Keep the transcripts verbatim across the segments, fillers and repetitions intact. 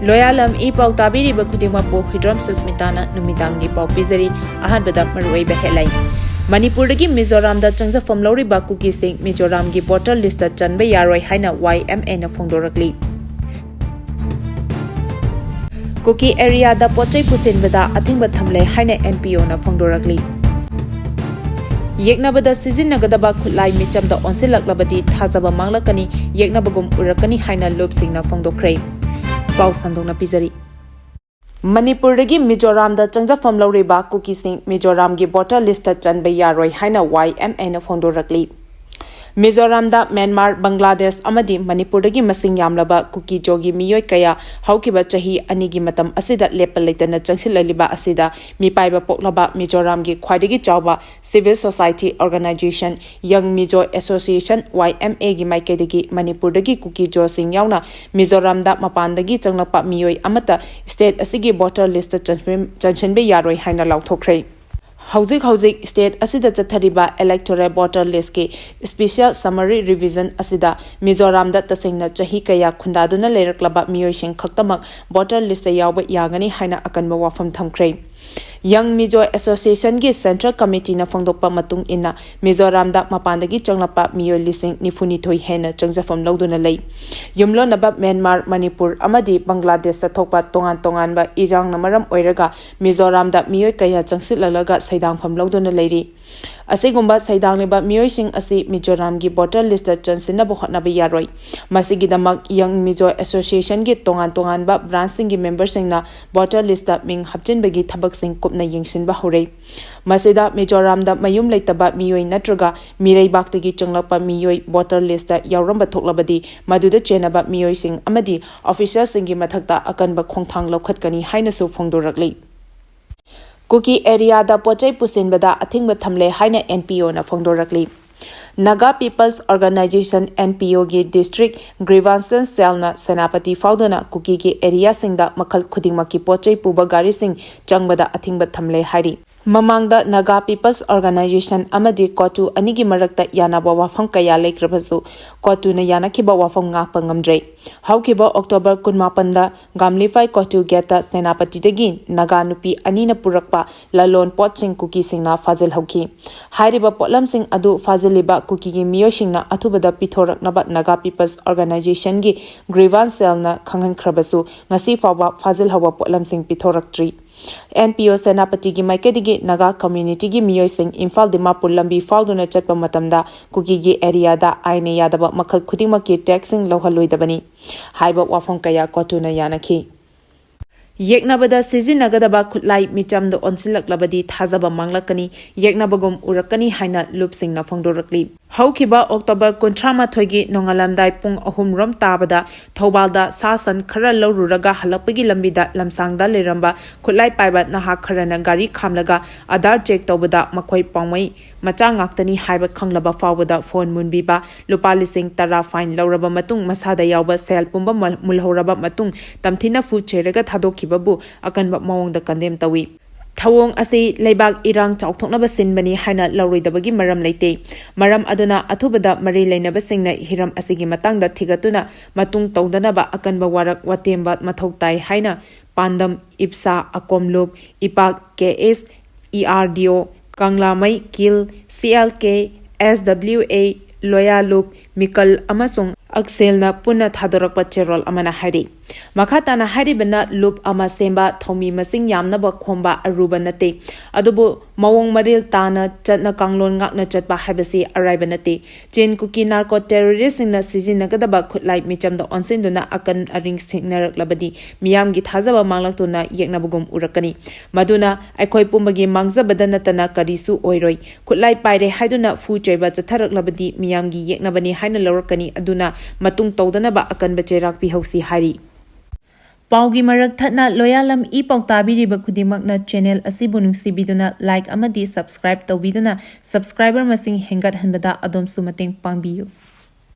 ꯂꯣꯌꯥꯂꯝ E ꯄꯥꯎ ꯇꯥꯕꯤꯔꯤꯕ ꯈꯨꯗꯤꯡꯃꯛꯄꯨ ꯍꯨꯏꯗ꯭ꯔꯣꯝ ꯁꯨꯁꯃꯤꯇꯥꯅ ꯅꯨꯃꯤꯗꯥꯡꯒꯤ ꯄꯥꯎ ꯄꯤꯖꯔꯤ꯫ ꯑꯍꯥꯟꯕꯗ ꯃꯔꯨꯑꯣꯏꯕ headline꯫ ꯃꯅꯤꯄꯨꯔꯗꯒꯤ ꯃꯤꯖꯣꯔꯥꯝꯗ ꯆꯪꯖꯐꯝ ꯂꯧꯔꯤꯕ ꯀꯨꯀꯤꯁꯤꯡ ꯃꯤꯖꯣꯔꯥꯝꯒꯤ voter list ꯆꯟꯕ ꯌꯥꯔꯣꯏ ꯍꯥꯏꯅ Y M A ꯅ ꯐꯣꯡꯗꯣꯔꯛꯂꯤ꯫ ꯀꯨꯀꯤ areaꯗ ꯄꯣꯠꯆꯩ ꯄꯨꯁꯤꯟꯕꯗ ꯑꯊꯤꯡꯕ ꯊꯝꯂꯦ ꯍꯥꯏꯅ N P O ꯅ ꯐꯣꯡꯗꯣꯔꯛꯂꯤ꯫ ꯌꯦꯛꯅꯕꯗ ꯁꯤꯖꯤꯟꯅꯒꯗꯕ ꯈꯨꯠꯂꯥꯏ ꯃꯤꯆꯝꯗ ꯑꯣꯟꯁꯤꯜꯂꯛꯂꯕꯗꯤ ꯊꯥꯖꯕ ꯃꯥꯡꯂꯛꯀꯅꯤ, ꯌꯦꯛꯅꯕꯒꯨꯝ ꯎꯔꯛꯀꯅꯤ ꯍꯥꯏꯅ ꯂꯨꯞꯁꯤꯡꯅ ꯐꯣꯡꯗꯣꯛꯈ꯭ꯔꯦ꯫ ꯄꯥꯎ ꯁꯟꯗꯣꯛꯅ ꯄꯤꯖꯔꯤ꯫ ꯃꯅꯤꯄꯨꯔꯗꯒꯤ ꯃꯤꯖꯣꯔꯥꯝꯗ ꯆꯪꯖꯐꯝ ꯂꯧꯔꯤꯕ ꯀꯨꯀꯤꯁꯤꯡ ꯃꯤꯖꯣꯔꯥꯝꯒꯤ voter list ꯆꯟꯕ ꯌꯥꯔꯣꯏ ꯍꯥꯏꯅ Y M A ꯅ ꯐꯣꯡꯗꯣꯔꯛꯂꯤ꯫ ꯃꯤꯖꯣꯔꯥꯝꯗ ꯃ꯭ꯌꯥꯟꯃꯥꯔ, ꯕꯪꯒ꯭ꯂꯥꯗꯦꯁ ꯑꯃꯗꯤ ꯃꯅꯤꯄꯨꯔꯗꯒꯤ ꯃꯁꯤꯡ ꯌꯥꯝꯂꯕ ꯀꯨꯀꯤ ꯖꯣꯒꯤ ꯃꯤꯑꯣꯏ ꯀꯌꯥ ꯍꯧꯈꯤꯕ ꯆꯍꯤ ꯑꯅꯤꯒꯤ ꯃꯇꯝ ꯑꯁꯤꯗ ꯂꯦꯞꯄ ꯂꯩꯇꯅ ꯆꯪꯁꯤꯜꯂꯛꯂꯤꯕ ꯑꯁꯤꯗ ꯃꯤꯄꯥꯏꯕ ꯄꯣꯛꯂꯕ ꯃꯤꯖꯣꯔꯥꯝꯒꯤ ꯈ꯭ꯋꯥꯏꯗꯒꯤ ꯆꯥꯎꯕ civil society organization Young Mizo Association, Y M A ꯒꯤ ꯃꯥꯏꯀꯩꯗꯒꯤ ꯃꯅꯤꯄꯨꯔꯗꯒꯤ ꯀꯨꯀꯤ ꯖꯣꯁꯤꯡ ꯌꯥꯎꯅ ꯃꯤꯖꯣꯔꯥꯝꯗ ꯃꯄꯥꯟꯗꯒꯤ ꯆꯪꯂꯛꯄ ꯃꯤꯑꯣꯏ ꯑꯃꯠꯇ state ꯑꯁꯤꯒꯤ voter list ꯆꯟꯁꯤꯟ-, ꯆꯟꯁꯤꯟꯕ ꯌꯥꯔꯣꯏ ꯍꯥꯏꯅ ꯂꯥꯎꯊꯣꯛꯈ꯭ꯔꯦ꯫ ꯍꯧꯖꯤꯛ ꯍꯧꯖꯤꯛ state ꯑꯁꯤꯗ ꯆꯠꯊꯔꯤꯕ electoral voter listꯀꯤ special summary revision ꯑꯁꯤꯗ ꯃꯤꯖꯣꯔꯥꯝꯗ ꯇꯁꯦꯡꯅ ꯆꯍꯤ ꯀꯌꯥ ꯈꯨꯟꯗꯥꯗꯨꯅ ꯂꯩꯔꯛꯂꯕ ꯃꯤꯑꯣꯏꯁꯤꯡ ꯈꯛꯇꯃꯛ voter listꯇ ꯌꯥꯎꯕ ꯌꯥꯒꯅꯤ ꯍꯥꯏꯅ ꯑꯀꯟꯕ ꯋꯥꯐꯝ ꯊꯝꯈ꯭ꯔꯦ꯫ Young Mizo Associationꯒꯤ Central Committeeꯅ ꯐꯣꯡꯗꯣꯛꯄ ꯃꯇꯨꯡ ꯏꯟꯅ, ꯃꯤꯖꯣꯔꯥꯝꯗ ꯃꯄꯥꯟꯗꯒꯤ ꯆꯪꯂꯛꯄ ꯃꯤꯑꯣꯏ ꯂꯤꯁꯤꯡ ꯅꯤꯐꯨ ꯅꯤꯊꯣꯏ ꯍꯦꯟꯅ ꯆꯪꯖꯐꯝ ꯂꯧꯗꯨꯅ ꯂꯩ꯫ ꯌꯨꯝꯂꯣꯟꯅꯕ ꯃ꯭ꯌꯥꯟꯃꯥꯔ, ꯃꯅꯤꯄꯨꯔ ꯑꯃꯗꯤ ꯕꯪꯒ꯭ꯂꯥꯗꯦꯁꯇ ꯊꯣꯛꯄ ꯇꯣꯉꯥꯟ ꯇꯣꯉꯥꯟꯕ ꯏꯔꯥꯡꯅ ꯃꯔꯝ ꯑꯣꯏꯔꯒ ꯃꯤꯖꯣꯔꯥꯝꯗ ꯃꯤꯑꯣꯏ ꯀꯌꯥ ꯆꯪꯁꯤꯜꯂꯛꯂꯒ ꯁꯩꯗꯥꯡꯐꯝ ꯂꯧꯗꯨꯅ ꯂꯩꯔꯤ꯫ ꯑꯁꯤꯒꯨꯝꯕ ꯁꯩꯗꯥꯡꯂꯤꯕ ꯃꯤꯑꯣꯏꯁꯤꯡ ꯑꯁꯤ ꯃꯤꯖꯣꯔꯥꯝꯒꯤ voter listꯇ ꯆꯟꯁꯤꯟꯅꯕ ꯍꯣꯠꯅꯕ ꯌꯥꯔꯣꯏ꯫ ꯃꯁꯤꯒꯤꯗꯃꯛ Young Mizo Associationꯒꯤ ꯇꯣꯉꯥꯟ ꯇꯣꯉꯥꯟꯕ branchꯁꯤꯡꯒꯤ memberꯁꯤꯡꯅ voter listꯇ ꯃꯤꯡ ꯍꯥꯞꯆꯤꯟꯕꯒꯤ ꯊꯕꯛꯁꯤꯡ ꯀꯨꯞꯅ ꯌꯦꯡꯁꯤꯟꯕ ꯍꯧꯔꯦ꯫ ꯃꯁꯤꯗ ꯃꯤꯖꯣꯔꯥꯝꯗ ꯃꯌꯨꯝ ꯂꯩꯇꯕ ꯃꯤꯑꯣꯏ ꯅꯠꯇ꯭ꯔꯒ ꯃꯤꯔꯩꯕꯥꯛꯇꯒꯤ ꯆꯪꯂꯛꯄ ꯃꯤꯑꯣꯏ voter listꯇ ꯌꯥꯎꯔꯝꯕ ꯊꯣꯛꯂꯕꯗꯤ, ꯃꯗꯨꯗ ꯆꯦꯟꯅꯕ ꯃꯤꯑꯣꯏꯁꯤꯡ ꯑꯃꯗꯤ officialꯁꯤꯡꯒꯤ ꯃꯊꯛꯇ ꯑꯀꯟꯕ ꯈꯣꯡꯊꯥꯡ ꯂꯧꯈꯠꯀꯅꯤ ꯍꯥꯏꯅꯁꯨ ꯐꯣꯡꯗꯣꯔꯛꯂꯤ꯫ ꯀꯨꯀꯤ areaꯗ ꯄꯣꯠꯆꯩ ꯄꯨꯁꯤꯟꯕꯗ ꯑꯊꯤꯡꯕ ꯊꯝꯂꯦ ꯍꯥꯏꯅ N P O ꯅ ꯐꯣꯡꯗꯣꯔꯛꯂꯤ꯫ Naga People's Organization, N P Oꯒꯤ district grievance cellꯅ Senapati ꯐꯥꯎꯗꯨꯅ ꯀꯨꯀꯤꯒꯤ areaꯁꯤꯡꯗ ꯃꯈꯜ ꯈꯨꯗꯤꯡꯃꯛꯀꯤ ꯄꯣꯠꯆꯩ ꯄꯨꯕ ꯒꯥꯔꯤꯁꯤꯡ ꯆꯪꯕꯗ ꯑꯊꯤꯡꯕ ꯊꯝꯂꯦ ꯍꯥꯏꯔꯤ꯫ ꯃꯃꯥꯡꯗ Naga People's Organisation ꯑꯃꯗꯤ ꯀꯣꯇꯨ ꯑꯅꯤꯒꯤ ꯃꯔꯛꯇ ꯌꯥꯅꯕ ꯋꯥꯐꯝ ꯀꯌꯥ ꯂꯩꯈ꯭ꯔꯕꯁꯨ, ꯀꯣꯇꯨꯅ ꯌꯥꯅꯈꯤꯕ ꯋꯥꯐꯝ ꯉꯥꯛꯄ ꯉꯝꯗ꯭ꯔꯦ꯫ ꯍꯧꯈꯤꯕ ꯑꯣꯛꯇꯣꯕꯔ ꯀꯨꯟꯃꯥꯄꯟꯗ ꯒꯥꯝꯂꯤꯐꯥꯏ ꯀꯣꯇꯨ ꯒꯦꯠꯇ ꯁꯦꯅꯥꯄꯇꯤꯗꯒꯤ ꯅꯥꯒꯥ ꯅꯨꯄꯤ ꯑꯅꯤꯅ ꯄꯨꯔꯛꯄ ꯂꯂꯣꯟ ꯄꯣꯠꯁꯤꯡ ꯀꯨꯀꯤꯁꯤꯡꯅ ꯐꯥꯖꯤꯜꯍꯧꯈꯤ꯫ ꯍꯥꯏꯔꯤꯕ ꯄꯣꯠꯂꯝꯁꯤꯡ ꯑꯗꯨ ꯐꯥꯖꯤꯜꯂꯤꯕ ꯀꯨꯀꯤꯒꯤ ꯃꯤꯑꯣꯏꯁꯤꯡꯅ ꯑꯊꯨꯕꯗ ꯄꯤꯊꯣꯔꯛꯅꯕ Naga People's Organisationꯒꯤ grievance cellꯅ ꯈꯪꯍꯟꯈ꯭ꯔꯕꯁꯨ, ꯉꯁꯤ ꯐꯥꯎꯕ ꯐꯥꯖꯤꯜꯍꯧꯕ ꯄꯣꯠꯂꯝꯁꯤꯡ ꯄꯤꯊꯣꯔꯛꯇ꯭ꯔꯤ꯫ NPO ꯁꯦꯅꯥꯄꯇꯤꯒꯤ ꯃꯥꯏꯀꯩꯗꯒꯤ ꯅꯥꯒꯥ communityꯒꯤ ꯃꯤꯑꯣꯏꯁꯤꯡ ꯏꯝꯐꯥꯜ ꯗꯤꯃꯥꯄꯨꯔ ꯂꯝꯕꯤ ꯐꯥꯎꯗꯨꯅ ꯆꯠꯄ ꯃꯇꯝꯗ ꯀꯨꯀꯤꯒꯤ areaꯗ ꯑꯥꯏꯟꯅ ꯌꯥꯗꯕ ꯃꯈꯜ ꯈꯨꯗꯤꯡꯃꯛꯀꯤ taxꯁꯤꯡ ꯂꯧꯍꯜꯂꯣꯏꯗꯕꯅꯤ ꯍꯥꯏꯕ ꯋꯥꯐꯝ ꯀꯌꯥ ꯀꯣꯇꯨꯅ ꯌꯥꯅꯈꯤ꯫ ꯌꯦꯛꯅꯕꯗ ꯁꯤꯖꯤꯟꯅꯒꯗꯕ ꯈꯨꯠꯂꯥꯏ ꯃꯤꯆꯝꯗ ꯑꯣꯟꯁꯤꯜꯂꯛꯂꯕꯗꯤ ꯊꯥꯖꯕ ꯃꯥꯡꯂꯛꯀꯅꯤ, ꯌꯦꯛꯅꯕꯒꯨꯝ ꯎꯔꯛꯀꯅꯤ ꯍꯥꯏꯅ ꯂꯨꯞꯁꯤꯡꯅ ꯐꯣꯡꯗꯣꯔꯛꯂꯤ꯫ ꯍꯧꯈꯤꯕ ꯑꯣꯛꯇꯣꯕꯔ ꯀꯨꯟꯊ꯭ꯔꯥ ꯃꯥꯊꯣꯏꯒꯤ ꯅꯣꯡꯉꯥꯜꯂꯝꯗꯥꯏ ꯄꯨꯡ ꯑꯍꯨꯝ ꯔꯣꯝ ꯇꯥꯕꯗ ꯊꯧꯕꯥꯜꯗ ꯁꯥ ꯁꯟ ꯈꯔ ꯂꯧꯔꯨꯔꯒ ꯍꯜꯂꯛꯄꯒꯤ ꯂꯝꯕꯤꯗ ꯂꯝꯁꯥꯡꯗ ꯂꯩꯔꯝꯕ ꯈꯨꯠꯂꯥꯏ ꯄꯥꯏꯕ ꯅꯍꯥ ꯈꯔꯅ ꯒꯥꯔꯤ ꯈꯥꯝꯂꯒ ꯑꯥꯙꯥꯔ check ꯇꯧꯕꯗ ꯃꯈꯣꯏ ꯄꯥꯎꯃꯩ ꯃꯆꯥ ꯉꯥꯛꯇꯅꯤ ꯍꯥꯏꯕ ꯈꯪꯂꯕ ꯐꯥꯎꯕꯗ phone ꯃꯨꯟꯕꯤꯕ, ꯂꯨꯄꯥ ꯂꯤꯁꯤꯡ ꯇꯔꯥ fine ꯂꯧꯔꯕ ꯃꯇꯨꯡ ꯃꯁꯥꯗ ꯌꯥꯎꯕ ꯁꯦꯜ ꯄꯨꯝꯕ ꯃꯨꯜ-, ꯃꯨꯜꯍꯧꯔꯕ ꯃꯇꯨꯡ ꯇꯝꯊꯤꯅ ꯐꯨ ꯆꯩꯔꯒ ꯊꯥꯗꯣꯛꯈꯤꯕꯕꯨ ꯑꯀꯟꯕ ꯃꯑꯣꯡꯗ condemn ꯇꯧꯏ꯫ ꯊꯧꯑꯣꯡ ꯑꯁꯤ ꯂꯩꯕꯥꯛ ꯏꯔꯥꯡ ꯆꯥꯎꯊꯣꯛꯅꯕ ꯁꯤꯟꯕꯅꯤ ꯍꯥꯏꯅ ꯂꯧꯔꯣꯏꯗꯕꯒꯤ ꯃꯔꯝ ꯂꯩꯇꯦ꯫ ꯃꯔꯝ ꯑꯗꯨꯅ ꯑꯊꯨꯕꯗ ꯃꯔꯤ ꯂꯩꯅꯕꯁꯤꯡꯅ ꯍꯤꯔꯝ ꯑꯁꯤꯒꯤ ꯃꯇꯥꯡꯗ ꯊꯤꯒꯠꯇꯨꯅ ꯃꯇꯨꯡ ꯇꯧꯗꯅꯕ ꯑꯀꯟꯕ ꯋꯥꯔꯛ ꯋꯥꯇꯦꯝꯕ ꯃꯊꯧ ꯇꯥꯏ ꯍꯥꯏꯅ ꯄꯥꯟꯗꯝ, ꯏꯞꯁꯥ, ꯑꯀꯣꯝꯂꯨꯞ, ꯏꯄꯥꯛ, KS, ERDO, ꯀꯪꯂꯥꯃꯩ, KIL, CLK, SWA, ꯂꯣꯌꯥꯂꯨꯞ, ꯃꯤꯀꯜ ꯑꯃꯁꯨꯡ ꯑꯛꯁꯦꯜꯅ ꯄꯨꯟꯅ ꯊꯥꯗꯣꯔꯛꯄ ꯆꯦꯔꯣꯜ ꯑꯃꯅ ꯍꯥꯏꯔꯤ꯫ ꯃꯈꯥ ꯇꯥꯅ ꯍꯥꯏꯔꯤꯕꯅ ꯂꯨꯞ ꯑꯃ ꯁꯦꯝꯕ, ꯊꯧꯃꯤ ꯃꯁꯤꯡ ꯌꯥꯝꯅꯕ ꯈꯣꯝꯕ ꯑꯔꯨꯕ ꯅꯠꯇꯦ, ꯑꯗꯨꯕꯨ ꯃꯑꯣꯡ ꯃꯔꯤꯜ ꯇꯥꯅ ꯆꯠꯅ ꯀꯥꯡꯂꯣꯟ ꯉꯥꯛꯅ ꯆꯠꯄ ꯍꯥꯏꯕꯁꯤ ꯑꯔꯥꯏꯕ ꯅꯠꯇꯦ꯫ ꯆꯤꯟ ꯀꯨꯀꯤ narco terroristꯁꯤꯡꯅ ꯁꯤꯖꯤꯟꯅꯒꯗꯕ ꯈꯨꯠꯂꯥꯏ ꯃꯤꯆꯝꯗ ꯑꯣꯟꯁꯤꯟꯗꯨꯅ ꯑꯀꯟ ꯑꯔꯤꯡ ꯁꯤꯡꯅꯔꯛꯂꯕꯗꯤ ꯃꯤꯌꯥꯝꯒꯤ ꯊꯥꯖꯕ ꯃꯥꯡꯂꯛꯇꯨꯅ ꯌꯦꯛꯅꯕꯒꯨꯝ ꯎꯔꯛꯀꯅꯤ꯫ ꯃꯗꯨꯅ ꯑꯩꯈꯣꯏ ꯄꯨꯝꯕꯒꯤ ꯃꯥꯡꯖꯕꯗ ꯅꯠꯇꯅ ꯀꯔꯤꯁꯨ ꯑꯣꯏꯔꯣꯏ꯫ ꯈꯨꯠꯂꯥꯏ ꯄꯥꯏꯔꯦ ꯍꯥꯏꯗꯨꯅ ꯐꯨ ꯆꯩꯕ ꯆꯠꯊꯔꯛꯂꯕꯗꯤ ꯃꯤꯌꯥꯝꯒꯤ ꯌꯦꯛꯅꯕꯅꯤ ꯍꯥꯏꯅ ꯂꯧꯔꯛꯀꯅꯤ꯫ ꯑꯗꯨꯅ ꯃꯇꯨꯡ ꯇꯧꯗꯅꯕ ꯑꯀꯟꯕ ꯆꯩꯔꯥꯛ ꯄꯤꯍꯧꯁꯤ ꯍꯥꯏꯔꯤ꯫ ꯄꯥꯎꯒꯤ ꯃꯔꯛ ꯊꯠꯅ ꯂꯣꯌꯥꯂꯝ ꯏ ꯄꯥꯎ ꯇꯥꯕꯤꯔꯤꯕ ꯈꯨꯗꯤꯡꯃꯛꯅ channel ꯑꯁꯤꯕꯨ ꯅꯨꯡꯁꯤꯕꯤꯗꯨꯅ like ꯑꯃꯗꯤ subscribe ꯇꯧꯕꯤꯗꯨꯅ subscriber ꯃꯁꯤꯡ ꯍꯦꯟꯒꯠꯍꯟꯕꯗ ꯑꯗꯣꯝꯁꯨ ꯃꯇꯦꯡ ꯄꯥꯡꯕꯤꯌꯨ꯫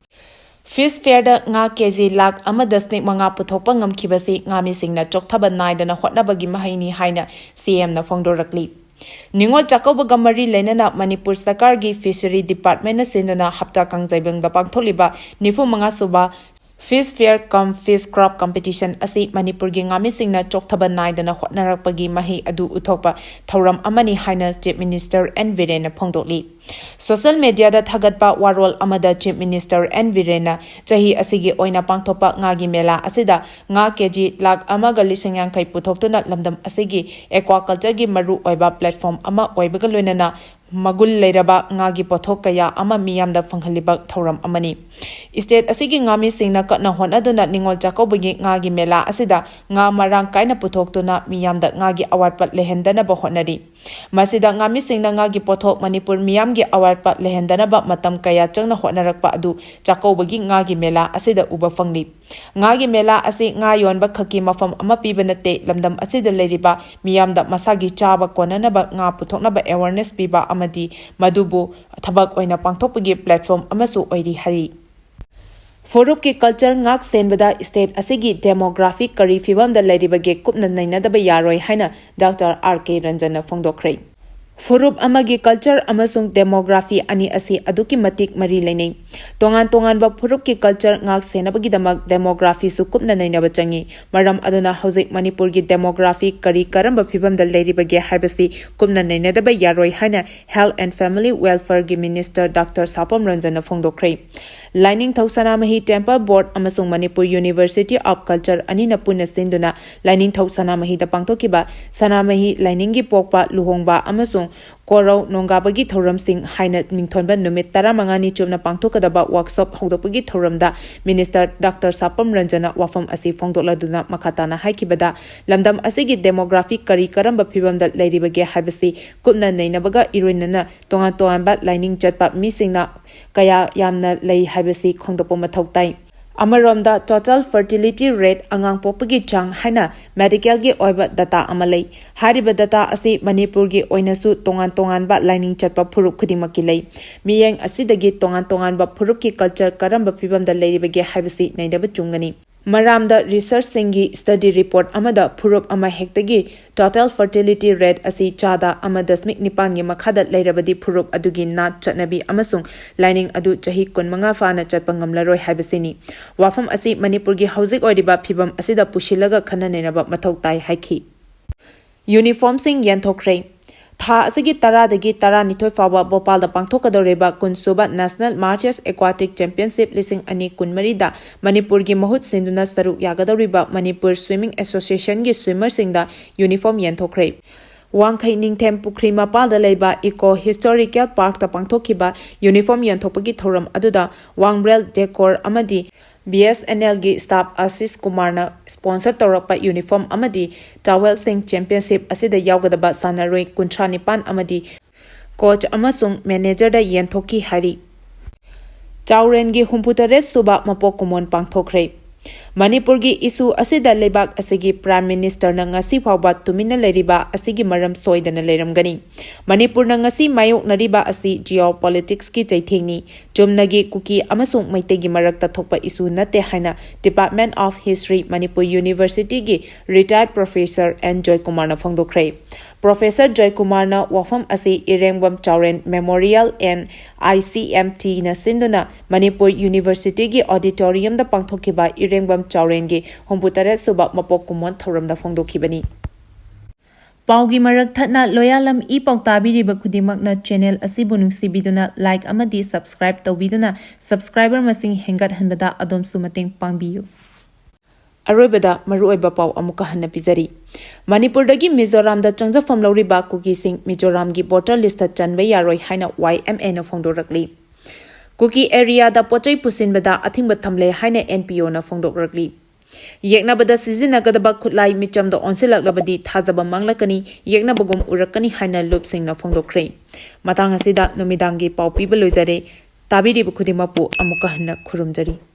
Fish Faireꯗ ꯉꯥ KG ꯂꯥꯈ ꯑꯃ ꯗꯁꯃꯤꯛ ꯃꯉꯥ ꯄꯨꯊꯣꯛꯄ ꯉꯝꯈꯤꯕꯁꯤ ꯉꯥꯃꯤꯁꯤꯡꯅ ꯆꯣꯛꯊꯕ ꯅꯥꯏꯗꯅ ꯍꯣꯠꯅꯕꯒꯤ ꯃꯍꯩꯅꯤ ꯍꯥꯏꯅ CMꯅ ꯐꯣꯡꯗꯣꯔꯛꯂꯤ꯫ ꯅꯤꯉꯣꯜ ꯆꯥꯛꯀꯧꯕꯒ ꯃꯔꯤ ꯂꯩꯅꯅ ꯃꯅꯤꯄꯨꯔ ꯁꯔꯀꯥꯔꯒꯤ Fishery Department ꯅ ꯁꯤꯟꯗꯨꯅ ꯍꯞꯇꯥ ꯀꯥꯡꯖꯩꯕꯨꯡꯗ ꯄꯥꯡꯊꯣꯛꯂꯤꯕ ꯅꯤꯐꯨ ꯃꯉꯥ ꯁꯨꯕ Fish Fair cum Fish Craft Competition ꯑꯁꯤ ꯃꯅꯤꯄꯨꯔꯒꯤ ꯉꯥꯃꯤꯁꯤꯡꯅ ꯆꯣꯛꯊꯕ ꯅꯥꯏꯗꯅ ꯍꯣꯠꯅꯔꯛꯄꯒꯤ ꯃꯍꯩ ꯑꯗꯨ ꯎꯠꯊꯣꯛꯄ ꯊꯧꯔꯝ ꯑꯃꯅꯤ ꯍꯥꯏꯅ Chief Minister N ꯕꯤꯔꯦꯟꯅ ꯐꯣꯡꯗꯣꯛꯂꯤ꯫ Social media ꯗ ꯊꯥꯒꯠꯄ ꯋꯥꯔꯣꯜ ꯑꯃꯗ Chief Minister N ꯕꯤꯔꯦꯟꯅ ꯆꯍꯤ ꯑꯁꯤꯒꯤ ꯑꯣꯏꯅ ꯄꯥꯡꯊꯣꯛꯄ ꯉꯥꯒꯤ ꯃꯦꯂꯥ ꯑꯁꯤꯗ ꯉꯥ ꯀꯦꯖꯤ ꯂꯥꯈ ꯑꯃꯒ ꯂꯤꯁꯤꯡ ꯌꯥꯡꯈꯩ ꯄꯨꯊꯣꯛꯇꯨꯅ ꯂꯝꯗꯝ ꯑꯁꯤꯒꯤ aquaculture ꯒꯤ ꯃꯔꯨ ꯑꯣꯏꯕ platform ꯑꯃ ꯑꯣꯏꯕꯒ ꯂꯣꯏꯅꯅ ꯃꯒꯨꯟ ꯂꯩꯔꯕ ꯉꯥꯒꯤ ꯄꯣꯠꯊꯣꯛ ꯀꯌꯥ ꯑꯃ ꯃꯤꯌꯥꯝꯗ ꯐꯪꯍꯜꯂꯤꯕ ꯊꯧꯔꯝ ꯑꯃꯅꯤ꯫ State ꯑꯁꯤꯒꯤ ꯉꯥꯃꯤꯁꯤꯡꯅ ꯀꯟꯅ ꯍꯣꯠꯅꯗꯨꯅ ꯅꯤꯉꯣꯜ ꯆꯥꯛꯀꯧꯕꯒꯤ ꯉꯥꯒꯤ ꯃꯦꯂꯥ ꯑꯁꯤꯗ ꯉꯥ ꯃꯔꯥꯡ ꯀꯥꯏꯅ ꯄꯨꯊꯣꯛꯇꯨꯅ ꯃꯤꯌꯥꯝꯗ ꯉꯥꯒꯤ ꯑꯋꯥꯠꯄ ꯂꯩꯍꯟꯗꯅꯕ ꯍꯣꯠꯅꯔꯤ꯫ ꯃꯁꯤꯗ ꯉꯥꯃꯤꯁꯤꯡꯅ ꯉꯥꯒꯤ ꯄꯣꯠꯊꯣꯛ ꯃꯅꯤꯄꯨꯔ ꯃꯤꯌꯥꯝꯒꯤ ꯑꯋꯥꯠꯄ ꯂꯩꯍꯟꯗꯅꯕ ꯃꯇꯝ ꯀꯌꯥ ꯆꯪꯅ ꯍꯣꯠꯅꯔꯛꯄ ꯑꯗꯨ ꯆꯥꯛꯀꯧꯕꯒꯤ ꯉꯥꯒꯤ ꯃꯦꯂꯥ ꯑꯁꯤꯗ ꯎꯕ ꯐꯪꯂꯤ꯫ ꯉꯥꯒꯤ ꯃꯦꯂꯥ ꯑꯁꯤ ꯉꯥ ꯌꯣꯟꯕ ꯈꯛꯀꯤ ꯃꯐꯝ ꯑꯃ ꯄꯤꯕ ꯅꯠꯇꯦ, ꯂꯝꯗꯝ ꯑꯁꯤꯗ ꯂꯩꯔꯤꯕ ꯃꯤꯌꯥꯝꯗ ꯃꯁꯥꯒꯤ ꯆꯥꯕ ꯀꯣꯟꯅꯅꯕ ꯉꯥ ꯄꯨꯊꯣꯛꯅꯕ awareness ꯄꯤꯕ ꯑꯃꯗꯤ ꯃꯗꯨꯕꯨ ꯊꯕꯛ ꯑꯣꯏꯅ ꯄꯥꯡꯊꯣꯛꯄꯒꯤ platform ꯑꯃꯁꯨ ꯑꯣꯏꯔꯤ ꯍꯥꯏꯔꯤ꯫ ꯐꯨꯔꯨꯞꯀꯤ culture ꯉꯥꯛ ꯁꯦꯟꯕꯗ state ꯑꯁꯤꯒꯤ demography ꯀꯔꯤ ꯐꯤꯕꯝꯗ ꯂꯩꯔꯤꯕꯒꯦ ꯀꯨꯞꯅ ꯅꯩꯅꯗꯕ ꯌꯥꯔꯣꯏ ꯍꯥꯏꯅ Doctor R K ꯔꯟꯖꯟꯅ ꯐꯣꯡꯗꯣꯛꯈ꯭ꯔꯦ꯫ ꯐꯨꯔꯨꯞ ꯑꯃꯒꯤ culture ꯑꯃꯁꯨꯡ demography ꯑꯅꯤ ꯑꯁꯤ ꯑꯗꯨꯛꯀꯤ ꯃꯇꯤꯛ ꯃꯔꯤ ꯂꯩꯅꯩ꯫ ꯇꯣꯉꯥꯟ ꯇꯣꯉꯥꯟꯕ ꯐꯨꯔꯨꯞꯀꯤ culture ꯉꯥꯛ ꯁꯦꯟꯅꯕꯒꯤꯗꯃꯛ demography ꯁꯨ ꯀꯨꯞꯅ ꯅꯩꯅꯕ ꯆꯪꯏ꯫ ꯃꯔꯝ ꯑꯗꯨꯅ ꯍꯧꯖꯤꯛ ꯃꯅꯤꯄꯨꯔꯒꯤ demography ꯀꯔꯤ ꯀꯔꯝꯕ ꯐꯤꯕꯝꯗ ꯂꯩꯔꯤꯕꯒꯦ ꯍꯥꯏꯕꯁꯤ ꯀꯨꯞꯅ ꯅꯩꯅꯗꯕ ꯌꯥꯔꯣꯏ ꯍꯥꯏꯅ Health and Family Welfare ꯒꯤ Minister Doctor ꯁꯥꯄꯝ ꯔꯟꯖꯟꯅ ꯐꯣꯡꯗꯣꯛꯈ꯭ꯔꯦ꯫ ꯂꯥꯏꯅꯤꯡꯊꯧ ꯁꯅꯥꯃꯍꯤ Temple Board ꯑꯃꯁꯨꯡ Manipur University of Culture ꯑꯅꯤꯅ ꯄꯨꯟꯅ ꯁꯤꯟꯗꯨꯅ ꯂꯥꯏꯅꯤꯡꯊꯧ ꯁꯅꯥꯃꯍꯤꯗ ꯄꯥꯡꯊꯣꯛꯈꯤꯕ ꯁꯅꯥꯃꯍꯤ ꯂꯥꯏꯅꯤꯡꯒꯤ ꯄꯣꯛꯄ, ꯂꯨꯍꯣꯡꯕ ꯑꯃꯁꯨꯡ ꯀꯣꯔꯧ ꯅꯣꯡꯒꯥꯕꯒꯤ ꯊꯧꯔꯝꯁꯤꯡ ꯍꯥꯏꯅ ꯃꯤꯡꯊꯣꯟꯕ ꯅꯨꯃꯤꯠ ꯇꯔꯥꯃꯉꯥꯅꯤ ꯆꯨꯞꯅ ꯄꯥꯡꯊꯣꯛꯀꯗꯕ workshop ꯍꯧꯗꯣꯛꯄꯒꯤ ꯊꯧꯔꯝꯗ Minister Doctor ꯁꯥꯄꯝ ꯔꯟꯖꯟꯅ ꯋꯥꯐꯝ ꯑꯁꯤ ꯐꯣꯡꯗꯣꯛꯂꯗꯨꯅ ꯃꯈꯥ ꯇꯥꯅ ꯍꯥꯏꯈꯤꯕꯗ, ꯂꯝꯗꯝ ꯑꯁꯤꯒꯤ demography ꯀꯔꯤ ꯀꯔꯝꯕ ꯐꯤꯕꯝꯗ ꯂꯩꯔꯤꯕꯒꯦ ꯍꯥꯏꯕꯁꯤ ꯀꯨꯞꯅ ꯅꯩꯅꯕꯒ ꯏꯔꯣꯏꯅꯅ ꯇꯣꯉꯥꯟ ꯇꯣꯉꯥꯟꯕ ꯂꯥꯏꯅꯤꯡ ꯆꯠꯄ ꯃꯤꯁꯤꯡꯅ ꯀꯌꯥ ꯌꯥꯝꯅ ꯂꯩ ꯍꯥꯏꯕꯁꯤ ꯈꯪꯗꯣꯛꯄ ꯃꯊꯧ ꯇꯥꯏ꯫ ꯑꯃꯔꯣꯝꯗ, total fertility rate, ꯑꯉꯥꯡ ꯄꯣꯛꯄꯒꯤ ꯆꯥꯡ ꯍꯥꯏꯅ medical ꯒꯤ ꯑꯣꯏꯕ data ꯑꯃ ꯂꯩ꯫ ꯍꯥꯏꯔꯤꯕ data ꯑꯁꯤ ꯃꯅꯤꯄꯨꯔꯒꯤ ꯑꯣꯏꯅꯁꯨ ꯇꯣꯉꯥꯟ ꯇꯣꯉꯥꯟꯕ ꯂꯥꯏꯅꯤꯡ ꯆꯠꯄ ꯐꯨꯔꯨꯞ ꯈꯨꯗꯤꯡꯃꯛꯀꯤ ꯂꯩ꯫ ꯃꯤꯠꯌꯦꯡ ꯑꯁꯤꯗꯒꯤ ꯇꯣꯉꯥꯟ ꯇꯣꯉꯥꯟꯕ ꯐꯨꯔꯨꯞꯀꯤ culture ꯀꯔꯝꯕ ꯐꯤꯕꯝꯗ ꯂꯩꯔꯤꯕꯒꯦ ꯍꯥꯏꯕꯁꯤ ꯅꯩꯅꯕ ꯆꯨꯝꯒꯅꯤ꯫ ꯃꯔꯥꯝꯗ ꯔꯤꯁꯔꯆꯁꯤꯡꯒꯤ ꯁ꯭ꯇꯗꯤ ꯔꯤꯄꯣꯔꯠ ꯑꯃꯗ ꯐꯨꯔꯨꯞ ꯑꯃ ꯍꯦꯛꯇꯒꯤ ꯇꯣꯇꯦꯜ ꯐꯔꯇꯤꯂꯤꯇꯤ ꯔꯦꯠ ꯑꯁꯤ ꯆꯥꯗ ꯑꯃ ꯗꯁꯃꯤꯛ ꯅꯤꯄꯥꯟꯒꯤ ꯃꯈꯥꯗ ꯂꯩꯔꯕꯗꯤ ꯐꯨꯔꯨꯞ ꯑꯗꯨꯒꯤ ꯅꯥꯠ ꯆꯠꯅꯕꯤ ꯑꯃꯁꯨꯡ ꯂꯥꯏꯅꯤꯡ ꯑꯗꯨ ꯆꯍꯤ ꯀꯨꯟꯃꯉꯥ ꯐꯥꯅ ꯆꯠꯄ ꯉꯝꯂꯔꯣꯏ ꯍꯥꯏꯕꯁꯤꯅꯤ꯫ ꯋꯥꯐꯝ ꯑꯁꯤ ꯃꯅꯤꯄꯨꯔꯒꯤ ꯍꯧꯖꯤꯛ ꯑꯣꯏꯔꯤꯕ ꯐꯤꯚꯝ ꯑꯁꯤꯗ ꯄꯨꯁꯤꯜꯂꯒ ꯈꯟꯅ ꯅꯩꯅꯕ ꯃꯊꯧ ꯇꯥꯏ ꯍꯥꯏꯈꯤ꯫ ꯌꯨꯅꯤꯐꯣꯔꯝꯁꯤꯡ ꯌꯦꯟꯊꯣꯛꯈ꯭ꯔꯦ꯫ ꯊꯥ ꯑꯁꯤꯒꯤ ꯇꯔꯥꯗꯒꯤ ꯇꯔꯥꯅꯤꯊꯣꯏ ꯐꯥꯎꯕ ꯚꯣꯄꯥꯜꯗ ꯄꯥꯡꯊꯣꯛꯀꯗꯧꯔꯤꯕ ꯀꯨꯟꯁꯨꯕ ꯅꯦꯁꯅꯦꯜ ꯃꯥꯔꯆꯦꯁ ꯑꯦꯀ꯭ꯋꯥꯇꯤꯛ ꯆꯦꯝꯄꯤꯌꯟꯁꯤꯞ ꯂꯤꯁꯤꯡ ꯑꯅꯤ ꯀꯨꯟꯃꯔꯤꯗ ꯃꯅꯤꯄꯨꯔꯒꯤ ꯃꯍꯨꯠ ꯁꯤꯟꯗꯨꯅ ꯁꯔꯨꯛ ꯌꯥꯒꯗꯧꯔꯤꯕ ꯃꯅꯤꯄꯨꯔ ꯁ꯭ꯋꯤꯃꯤꯡ ꯑꯦꯁꯣꯁꯤꯌꯦꯁꯟꯒꯤ ꯁ꯭ꯋꯤꯃꯔꯁꯤꯡꯗ ꯌꯨꯅꯤꯐꯣꯔꯝ ꯌꯦꯟꯊꯣꯛꯈ꯭ꯔꯦ꯫ ꯋꯥꯡꯈꯩ ꯅꯤꯡꯊꯦꯝ ꯄꯨꯈ꯭ꯔꯤ ꯃꯄꯥꯜꯗ ꯂꯩꯕ ꯏꯀꯣ ꯍꯤꯁꯇꯣꯔꯤꯀꯦꯜ ꯄꯥꯔꯛꯇ ꯄꯥꯡꯊꯣꯛꯈꯤꯕ ꯌꯨꯅꯤꯐꯣꯔꯝ ꯌꯦꯟꯊꯣꯛꯄꯒꯤ ꯊꯧꯔꯝ ꯑꯗꯨꯗ ꯋꯥꯡꯕ꯭ꯔꯦꯜ ꯗꯦꯀꯣꯔ ꯑꯃꯗꯤ ꯕꯤ ꯑꯦꯁ ꯑꯦꯟ ꯑꯦꯜꯒꯤ ꯁ꯭ꯇꯥꯐ ꯑꯥꯁꯤꯁ ꯀꯨꯃꯥꯔꯅ ꯁ꯭ꯄꯣꯟꯁꯔ ꯇꯧꯔꯛꯄ ꯌꯨꯅꯤꯐꯣꯔꯝ ꯑꯃꯗꯤ ꯇꯥꯋꯦꯜꯁꯤꯡ ꯆꯦꯝꯄꯤꯌꯟꯁꯤꯞ ꯑꯁꯤꯗ ꯌꯥꯎꯒꯗꯕ ꯁꯥꯟꯅꯔꯣꯏ ꯀꯨꯟꯊ꯭ꯔꯥ ꯅꯤꯄꯥꯟ ꯑꯃꯗꯤ ꯀꯣꯆ ꯑꯃꯁꯨꯡ ꯃꯦꯅꯦꯖꯔꯗ ꯌꯦꯟꯊꯣꯛꯈꯤ ꯍꯥꯏꯔꯤ꯫ ꯆꯥꯎꯔꯦꯟꯒꯤ ꯍꯨꯝꯐꯨꯇꯔꯦꯠ ꯁꯨꯕ ꯃꯄꯣꯛ ꯀꯨꯝꯑꯣꯟ ꯄꯥꯡꯊꯣꯛꯈ꯭ꯔꯦ꯫ ꯃꯅꯤꯄꯨꯔꯒꯤ ꯏꯁꯨ ꯑꯁꯤꯗ ꯂꯩꯕꯥꯛ ꯑꯁꯤꯒꯤ ꯄ꯭ꯔꯥꯏꯝ ꯃꯤꯅꯤꯁꯇꯔꯅ ꯉꯁꯤ ꯐꯥꯎꯕ ꯇꯨꯃꯤꯟꯅ ꯂꯩꯔꯤꯕ ꯑꯁꯤꯒꯤ ꯃꯔꯝ ꯁꯣꯏꯗꯅ ꯂꯩꯔꯝꯒꯅꯤ꯫ ꯃꯅꯤꯄꯨꯔꯅ ꯉꯁꯤ ꯃꯥꯌꯣꯛꯅꯔꯤꯕ ꯑꯁꯤ ꯖꯤꯑꯣ ꯄꯣꯂꯤꯇꯤꯛꯁꯀꯤ ꯆꯩꯊꯦꯡꯅꯤ꯫ ꯆꯨꯝꯅꯒꯤ ꯀꯨꯀꯤ ꯑꯃꯁꯨꯡ ꯃꯩꯇꯩꯒꯤ ꯃꯔꯛꯇ ꯊꯣꯛꯄ ꯏꯁꯨ ꯅꯠꯇꯦ ꯍꯥꯏꯅ ꯗꯤꯄꯥꯔꯠꯃꯦꯟ ꯑꯣꯐ ꯍꯤꯁꯇ꯭ꯔꯤ ꯃꯅꯤꯄꯨꯔ ꯌꯨꯅꯤꯚꯔꯁꯤꯇꯤꯒꯤ ꯔꯤꯇꯥꯌꯔꯗ ꯄ꯭ꯔꯣꯐꯦꯁꯔ ꯑꯦꯟ ꯖꯣꯏꯀꯨꯃꯥꯔꯅ ꯐꯣꯡꯗꯣꯛꯈ꯭ꯔꯦ꯫ ꯄ꯭ꯔꯣꯐꯦꯁꯔ ꯖꯣꯏꯀꯨꯃꯥꯔꯅ ꯋꯥꯐꯝ ꯑꯁꯤ ꯏꯔꯦꯡꯕꯝ ꯆꯥꯎꯔꯦꯟ memorial and I C M ꯇꯤꯅ ꯁꯤꯟꯗꯨꯅ ꯃꯅꯤꯄꯨꯔ ꯌꯨꯅꯤꯚꯔꯁꯤꯇꯤꯒꯤ ꯑꯣꯗꯤꯇꯣꯔꯤꯌꯝꯗ ꯄꯥꯡꯊꯣꯛꯈꯤꯕ ꯏꯔꯦꯡꯕꯝ ꯆꯥꯎꯔꯦꯟꯒꯤ ꯍꯨꯝꯐꯨꯇꯔꯦꯠ ꯁꯨꯕ ꯃꯄꯣꯛ ꯀꯨꯝꯑꯣꯟ ꯊꯧꯔꯝꯗ ꯐꯣꯡꯗꯣꯛꯈꯤꯕꯅꯤ꯫ ꯄꯥꯎꯒꯤ ꯃꯔꯛ ꯊꯠꯅ ꯂꯣꯌꯥꯂꯝ ꯏ ꯄꯥꯎ ꯇꯥꯕꯤꯔꯤꯕ ꯈꯨꯗꯤꯡꯃꯛꯅ ꯆꯦꯅꯦꯜ ꯑꯁꯤꯕꯨ ꯅꯨꯡꯁꯤꯕꯤꯗꯨꯅ ꯂꯥꯏꯛ ꯑꯃꯗꯤ ꯁꯕꯁꯀ꯭ꯔꯥꯏꯕ ꯇꯧꯕꯤꯗꯨꯅ ꯁꯕꯁꯀ꯭ꯔꯥꯏꯕꯔ ꯃꯁꯤꯡ ꯍꯦꯟꯒꯠꯍꯟꯕꯗ ꯑꯗꯣꯝꯁꯨ ꯃꯇꯦꯡ ꯄꯥꯡꯕꯤꯌꯨ꯫ ꯑꯔꯣꯏꯕꯗ ꯃꯔꯨꯑꯣꯏꯕ ꯄꯥꯎ ꯑꯃꯨꯛꯀ ꯍꯟꯅ ꯄꯤꯖꯔꯤ꯫ ꯃꯅꯤꯄꯨꯔꯗꯒꯤ ꯃꯤꯖꯣꯔꯥꯝꯗ ꯆꯪꯖꯐꯝ ꯂꯧꯔꯤꯕ ꯀꯨꯀꯤꯁꯤꯡ ꯃꯤꯖꯣꯔꯥꯝꯒꯤ ꯚꯣꯇꯔ ꯂꯤꯁꯇ ꯆꯟꯕ ꯌꯥꯔꯣꯏ ꯍꯥꯏꯅ ꯋꯥꯏ ꯑꯦꯝ ꯑꯦꯅ ꯐꯣꯡꯗꯣꯔꯛꯂꯤ꯫ ꯀꯨꯀꯤ ꯑꯦꯔꯤꯌꯥꯗ ꯄꯣꯠꯆꯩ ꯄꯨꯁꯤꯟꯕꯗ ꯑꯊꯤꯡꯕ ꯊꯝꯂꯦ ꯍꯥꯏꯅ ꯑꯦꯟ ꯄꯤ ꯑꯣꯅ ꯐꯣꯡꯗꯣꯛꯂꯛꯂꯤ꯫ ꯌꯦꯛꯅꯕꯗ ꯁꯤꯖꯤꯟꯅꯒꯗꯕ ꯈꯨꯠꯂꯥꯏ ꯃꯤꯆꯝꯗ ꯑꯣꯟꯁꯤꯜꯂꯛꯂꯕꯗꯤ ꯊꯥꯖꯕ ꯃꯥꯡꯂꯛꯀꯅꯤ, ꯌꯦꯛꯅꯕꯒꯨꯝ ꯎꯔꯛꯀꯅꯤ ꯍꯥꯏꯅ ꯂꯨꯞꯁꯤꯡꯅ ꯐꯣꯡꯗꯣꯛꯈ꯭ꯔꯦ꯫ ꯃꯇꯥꯡ ꯑꯁꯤꯗ ꯅꯨꯃꯤꯗꯥꯡꯒꯤ ꯄꯥꯎ ꯄꯤꯕ ꯂꯣꯏꯖꯔꯦ꯫ ꯇꯥꯕꯤꯔꯤꯕ ꯈꯨꯗꯤꯡꯃꯛꯄꯨ ꯑꯃꯨꯛꯀ ꯍꯟꯅ ꯈꯨꯔꯨꯝꯖꯔꯤ꯫